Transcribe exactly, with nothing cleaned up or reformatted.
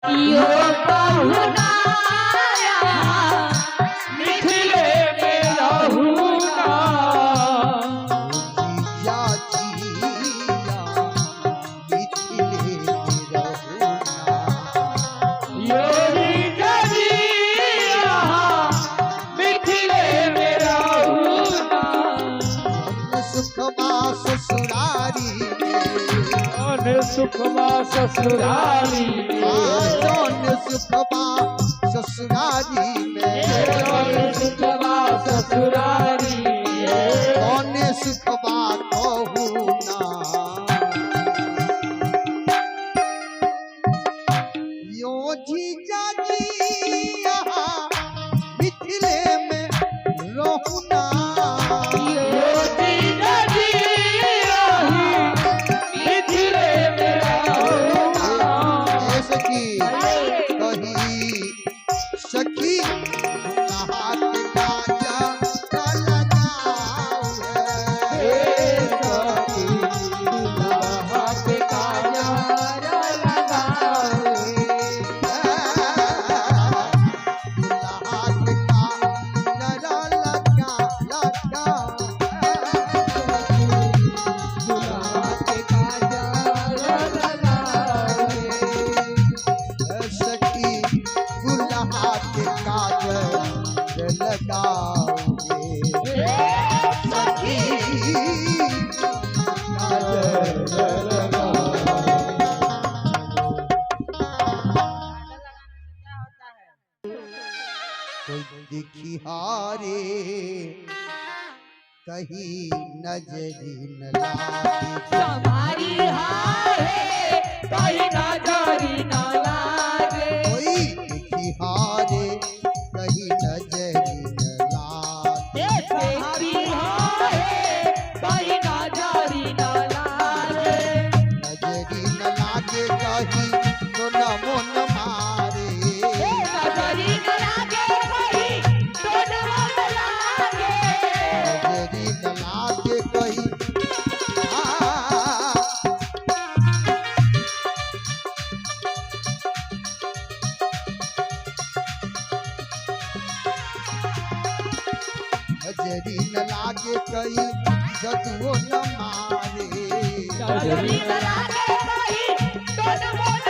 यो पहुना यहाँ मिथिले में रहूना। जीजा जी यहाँ मिथिले में रहूना। यो जीजा जी यहाँ मिथिले में रहूना। जौन सुख बा ससुरारी में। जौन सुख बा ससुरारी में। हाँ, जौन सुख बा ससुरारी में। जौन सुख बा ससुरारी में। जौन सुख बा कहू ना। यो जीजा जी यहाँ मिथिले में रहूना। यो जीजा जी यहाँ मिथिले में रहूना। जैसे कि कही सखी दुल्हा के काजर लगाओ है। हे सखी दुल्हा के काजर लगाओ है। दुल्हा के काजर लगा, लगाओ है। दुल्हा के काजर लगाओ है। सखी दुल्हा के काजर लगाओगे। सखी काजर लगाओगे। कोई देखी हारे कहीं नजरी न लागे। संभारी हारे, कहीं नजरी न लागे। कोई देखी हारे, कहीं नजरी न लागे। ए, संभारी हारे, कहीं नजरी न लागे। नजरी न लागे, कहीं तो न मन मारे। ए, नजरी न लागे, कहीं तो न मन लागे। नजरी न लागे कहीं। आ। नजरी न लागे कहीं, जदुओ न मारे। नजरी न लागे कहीं, जदुओ न